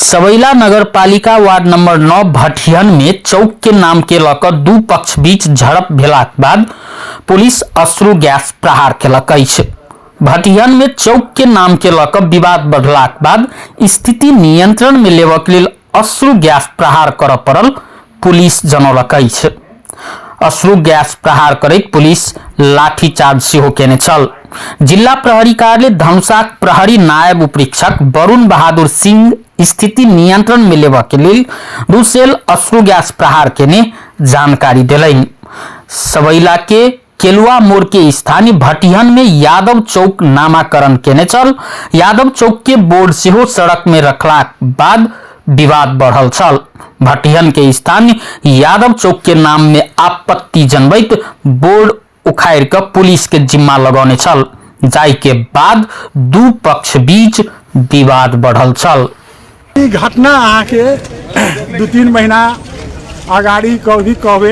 सबैला नगरपालिका ward number 9 भटिहन में चौक के नाम के लऽ कऽ दू पक्ष बीच झड़प भेलाक बाद पुलिस अश्रु गैस प्रहार केलक अछि। भटिहन में चौक के नाम के लऽ कऽ विवाद बढ़लाक बाद स्थिति नियंत्रण में लेबऽ के लेल अश्रु गैस प्रहार करऽ पड़ल पुलिस जनौलक अछि। अश्रु गैस प्रहार करैत पुलिस लाठीचार्ज सेहो केने छल। जिला प्रहरी कार्यालय धनुषाक प्रहरी नायब उपरीक्षक वरुण बहादुर सिंह स्थिति नियंत्रण में लेबऽ के लेल दू सेल अश्रु गैस प्रहार केने जानकारी देलनि। सबैला के केलुआ मोड़ के स्थानीय भटिहन में यादव चौक नामाकरण केने छल। यादव चौक के बोर्ड सेहो सड़क में रखलाक बाद विवाद बढ़ल छल। भटिहन के स्थानीय यादव चौक के नाम में आपत्ति जनबैत बोर्ड उखाड़ि कऽ पुलिस के जिम्मा लगौने छल, जाहि के बाद दू पक्ष बीच विवाद बढ़ल छल। ई घटना अहाँके 2-3 महीना अगाडि कभी कहबै,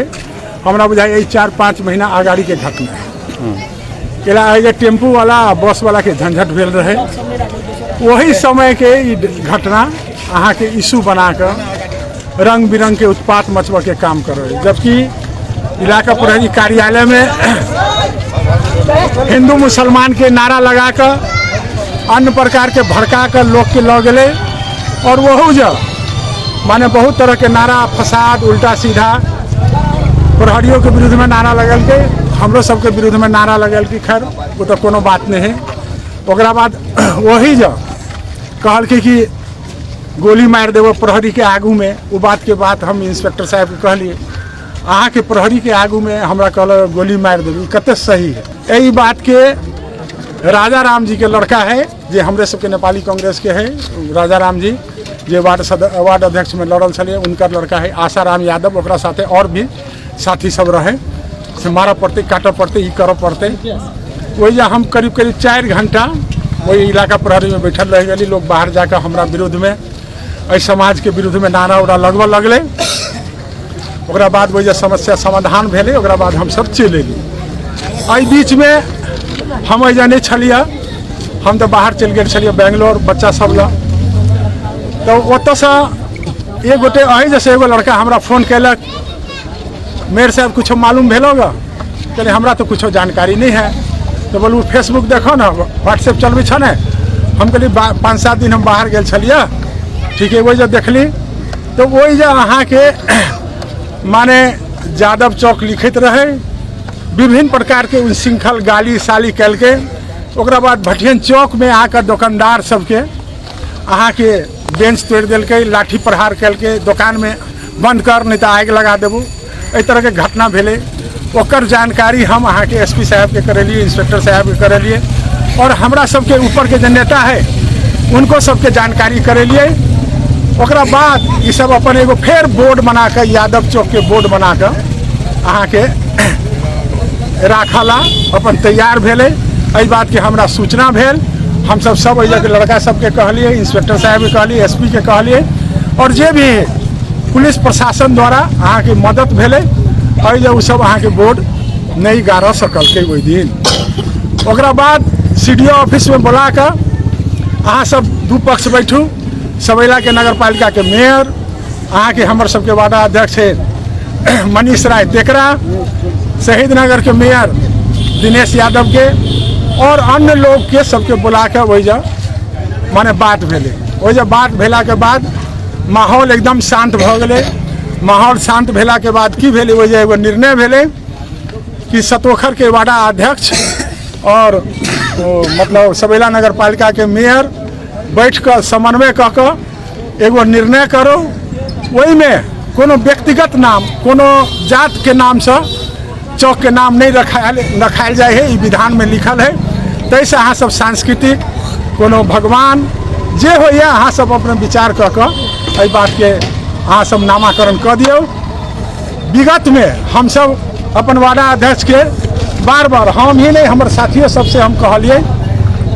हमरा बुझाइ एहि 4-5 महीना अगाडिके घटना है। केला एहि जे टेम्पूवाला आ बसवालाके झंझट भेल रहै, ओही समयके ई घटना अहाँके इशू बनाकऽ रंग बिरंगके उत्पात मचबऽके काम करै, जबकि इलाका प्रहरी कार्यालयमे हिंदू मुसलमानके नारा लगा कऽ अन्य प्रकारके भड़का कऽ लोकके लऽ गेलै। और वहू जब माने बहुत तरहके नारा फसाद उल्टा सीधा प्रहरियों के विरुद्ध में नारा लगेलकै, हमरो सबके विरुद्ध में नारा लगेलकै। खैर वो तो कोनो बात नहीं है। ओकरा बाद वही जब कहलकै कि गोली मारि देबो प्रहरी के आगू में, वो बात के बात हम इंस्पेक्टर साहब के कहलिए, अहाँके प्रहरी के आगू में हमरा कहलक गोली मारि देबी, कते सही है। एहि बात के राजा राम जी के लड़का है, जे हमरे सबके नेपाली कांग्रेस के है, राजा राम जी जे वार्ड अध्यक्ष में लड़ल छलिए, उनकर लड़का है आशाराम यादव। ओकरा साथे और भी साथी सब रहे, से मारऽ पड़तै, काटऽ पड़तै, ई करऽ पड़तै। ओहि जे हम करीब करीब 4 घंटा ओहि इलाका प्रहरी में बैठल रहि गेली। लोग बाहर जाकर हमरा विरुद्ध में, एहि समाज के विरुद्ध में नारा उरा लगबऽ लगलै। ओकरा बाद ओहि जे समस्या समाधान भेलै, ओकरा बाद हमसब चलि एली। एहि बीचमे हम एहिजा नहि छलियै, हम तऽ बाहर चलि गेल छलियै बेंगलोर बच्चा सब लए। तऽ ओतऽसँ एक गोटे अही जैसे एगो लड़का हमरा फोन केलक, मेयर साहब कुछो मालूम भेलो ग? कहलियै हमरा तऽ कुछो जानकारी नहीं है। तऽ बोलू फेसबुक देखो ने, व्हाट्सएप चलबै छौ ने? हम कहलियै 5-7 दिन हम बाहर गेल छलियै, ठीक है। ओहि जे देखली तऽ ओहि जे अहाँके माने यादव चौक लिखैत रहै, विभिन्न प्रकारके उच्छृंखल गाली साली केलकै। ओकरा बाद भटियन चौकमे आके दोकानदार सबके अहाँके बेंच तोड़ि देलकै, लाठी प्रहार केलकै, दोकानमे बंद कर नहीं तऽ आगि लगा देबू, एहि तरहके घटना भेलै। ओकर जानकारी हम अहाँके एस पी साहबके करेलिए, इंस्पेक्टर साहबके करेलिए, और हमरा सबके ऊपरके जे नेता है उनको सबके जानकारी करेलिए। ओकरा बाद ई सब अपन एगो फेर बोर्ड बना कऽ, यादव चौकके बोर्ड बना कऽ अहाँके राखला अपन तैयार भेलै। एहि बातके हमरा सूचना भेल, हमसब सब एहि जगह लड़का सबके कहलिए, इंस्पेक्टर साहबके कहलिए, एस पी के कहलिए, और जे भी पुलिस प्रशासन द्वारा अहाँके मदद भेलै, एहि जे ओसब अहाँके बोर्ड नहि गाड़ऽ सकलकै ओहि दिन। ओकरा बाद सी डी ओ ऑफिसमे बोला कऽ अहाँ सब दू पक्ष बैठू, सबैलाके नगरपालिकाके मेयर, अहाँके हमर सबके वार्ड अध्यक्ष है मनीष राय तेकरा, शहीद नगर के मेयर दिनेश यादव के, और अन्य लोग के सबके बुला के ओहि जे माने बात भेलै। ओहि जे बात भेलाके बाद माहौल एकदम शांत भऽ गेलै। माहौल शांत भेलाके बाद की भेलै, ओहि जे एगो निर्णय भेलै कि सतोखर के वार्ड अध्यक्ष और मतलब सबैला नगरपालिका के मेयर बैठ कऽ समन्वय कऽ कऽ एगो निर्णय करू। ओहिमे कोनो व्यक्तिगत नाम, कोनो जातके नामसँ चौकके नाम नहि रखायल जाइ है, ई विधानमे लिखल है। ताहिसँ अहाँ सब सांस्कृतिक कोनो भगवान जे होइए अहाँ सब अपने विचार कऽ कऽ एहि बातके अहाँ सब नामाकरण कऽ दियौ। विगतमे हमसब अपन वार्ड अध्यक्षके बार बार, हम ही नहीं हमर साथियो सबसे हम कहलिए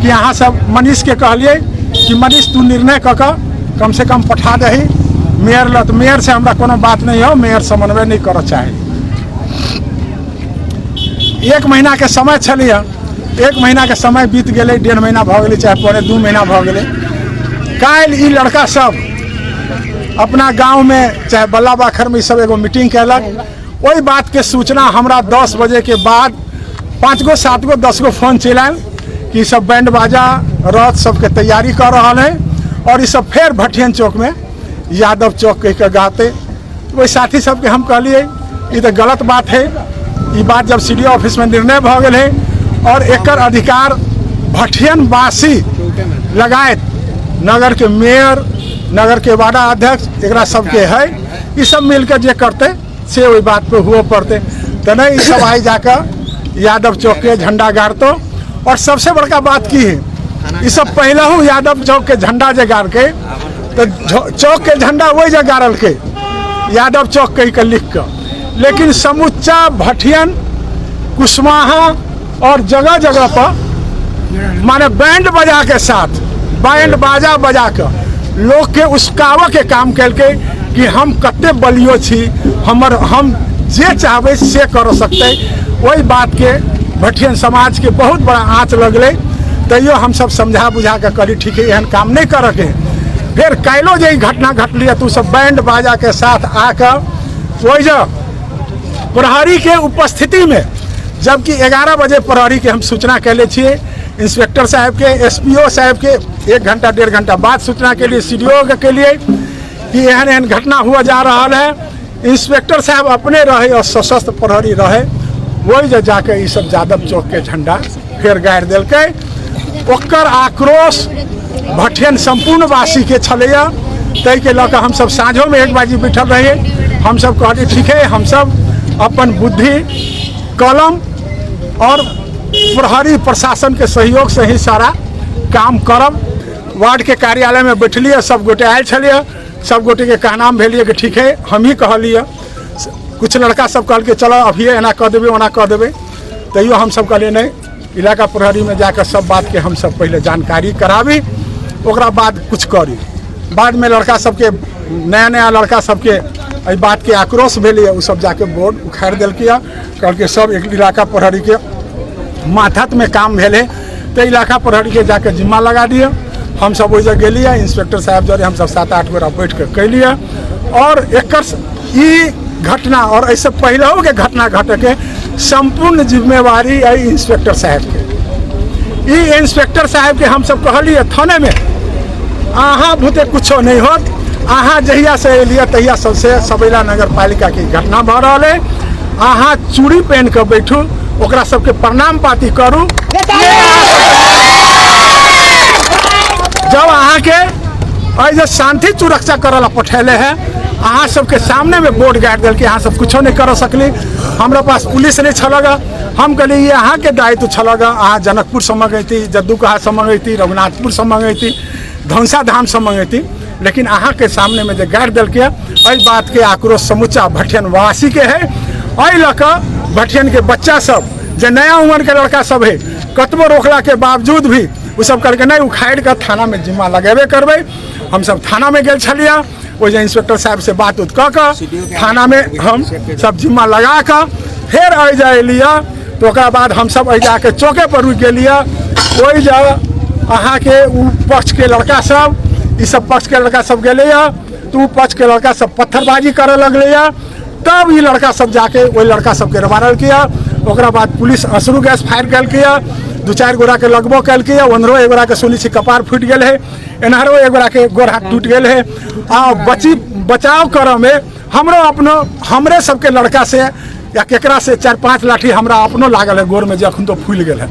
कि अहाँ सब मनीषके कहलिए कि मनीष तू निर्णय कऽ कऽ कम से कम पठा दही मेयर लग। तऽ मेयर से हमरा कोनो बात नहीं हो, मेयर समन्वय नहीं करऽ चाहे। 1 महीना के समय छलिए, 1 महीना के समय बीत गेलै, 1.5 महीना भऽ गेलै, चाहे 1.75 महीना भऽ गेलै। काल्हि ई लड़का सब अपना गाँवमे चाहे बल्ला बाखरमे ई सब एगो मीटिंग केलक। ओहि बातके सूचना हमरा 10 बजे के बाद 5 गो 7 गो 10 गो फोन चलि आयल कि ई सब बैंड बाजा रथ सबके तैयारी कऽ रहल है और ई सब फेर भटियन चौकमे यादव चौक कहि कऽ गाते। ओहि साथी सबके हम कहलियै ई तऽ गलत बात है, ई बात जब सी डी ओ ऑफिसमे निर्णय भऽ गेल है और एकर अधिकार भटियनवासी लगायत नगर के मेयर, नगर के वार्डा अध्यक्ष एकरा सबके है, ई सब मिलकर जे करते से ओहि बात पे हुए पड़ते। तऽ नहि ई सब आइ जाकऽ यादव चौक के झंडा गाड़तो। और सबसे बड़का बात की है, ई सब पहलहू यादव चौक के झंडा जे गाड़के तऽ चौक के झंडा वही जे गाड़लकै यादव चौक कहि कऽ लिख कऽ, लेकिन समुच्चा भटियन कुशवाहा और जगह जगह पर माने बैंड बजा के साथ बैंड बाजा बजा के लोग के उसकाव के काम केलकै कि हम कते बलियो छी, हमर हम जे चाहबै से कर सकते। वही बात के भटियन समाज के बहुत बड़ा आँच लगलै। तैयो हम सब समझा बुझा के कहली ठीक है एहन काम नहीं करके। फिर काल्हिओ जे ई घटना घटली तो सब बैंड बाजा के साथ आकर वही जो प्रहरी के उपस्थिति में, जबकि 11 बजे प्रहरी के हम सूचना कैले छियै इंस्पेक्टर साहब के, एस पी ओ साहब के 1 घंटा 1.5 घंटा बाद सूचना के लिए सी डी ओ के लिए कि एहन एहन घटना हुआ जा रहा है। इंस्पेक्टर साहब अपने रहे और सशस्त्र प्रहरी रहे, वही जे जाके ई सब यादव चौक के झंडा फेर गाड़ि देलकै। ओकर आक्रोश भटियन सम्पूर्ण वासी के छलैया, ताहिके लऽ कऽ हमसब साँझोमे 1 बजे बैठल रहियै। हमसब कहलियै ठीक है, हमसब अपन बुद्धि कलम और प्रहरी प्रशासन के सहयोग से ही सारा काम करब। वार्ड के कार्यालय में बैठलियै, सब गोटे आयल छलियै, सब गोटे के कहनाम भेलियै कि ठीक है, हम ही कहलियै। कुछ लड़का सब कहलकै चलो अभिये एना कऽ देबै ओना कऽ देबै, तैयो हमसब कहलियै नहि, इलाका प्रहरी में जाकर सब बात के हम सब पहले जानकारी कराबी, ओकरा बाद कुछ करी। बाद में लड़का सबके नया नया लड़का सबके एहि बात के आक्रोश भेलैए, ओ सब जाके बोर्ड उखाड़ि देलकै, कहलकै सब एक इलाका प्रहरी के माथत में काम भेलै तऽ इलाका प्रहरी के जाके जिम्मा लगा दिअ। हम सब ओहि जगह गेलियै, इंस्पेक्टर साहब जरे हम सब 7-8 गोरा बैठ के कैलियै और एकर ई घटना और एहिसँ पहिलहुँ के घटना घटके सम्पूर्ण जिम्मेवारी एहि इंस्पेक्टर साहब के। ई इंस्पेक्टर साहब के हम सब कहलियै थाने में, अहाँ भूते कुछो नहीं होत, अहाँ जहिया से एलियै तहिया सबसे सबैला नगर पालिका के घटना भऽ रहल है, अहाँ चूड़ी पहन के बैठू, ओकरा सबके प्रणाम पाती करू। जब अहाँके एहि जे शांति सुरक्षा करऽ ला पठेले है, अहाँ सबके सामने में बोर्ड गाड़ि देलकै, अहाँ सब कुछो नहीं कर सकली। हमरा पास पुलिस नहीं छलग, हम कहलियै ई अहाँके दायित्व छलग, अहाँ जनकपुरसँ मंगैती, जद्दूकहासँ मंगैती, रघुनाथपुरसँ मंगैती, धनसा धामसँ मंगैती, लेकिन अहाँके सामने में जे गाड़ि देलकै एहि बातके आक्रोश समूचा भटियनवासीके है। एहि लऽ कऽ भटियनके बच्चा सब जे नया उम्र के लड़का सब है, कतबो रोकला के बावजूद भी ओ सब कहलकै नहि, उखाड़ि कऽ थानामे जिम्मा लगेबे करबै। हमसब थानामे गेल छलियै, ओहि जे इंस्पेक्टर साहब से बात उत कऽ कऽ थानामे हम सब जिम्मा लगा कऽ फेर एहि जे एलियै तऽ ओकरा बाद हमसब एहि जाके चौके पर रुकि गेलियै। ओहि जे अहाँके ओ पक्षके लड़का सब, ई सब पक्षके लड़का सब गेलैए तऽ ओ पक्षके लड़का सब पत्थरबाजी करऽ लगलैए, तब ई लड़का सब जाके ओहि लड़का सबके रवारलकैए। ओकरा बाद पुलिस अश्रु गैस फायर केलकैए, 2-4 गोराके लगबो केलकैए, ओन्हरो एक गोराके सुनै छी कपार फूटि गेल है, एन्हरो एक गोराके गोर हाथ टूटि गेल है। आ बचाव करऽमे हमरो अपनो हमरे सबके लड़का से या केकरा से 4-5 लाठी हमरा अपनो लागल है गोरमे, जे अखन तो फूलि गेल है।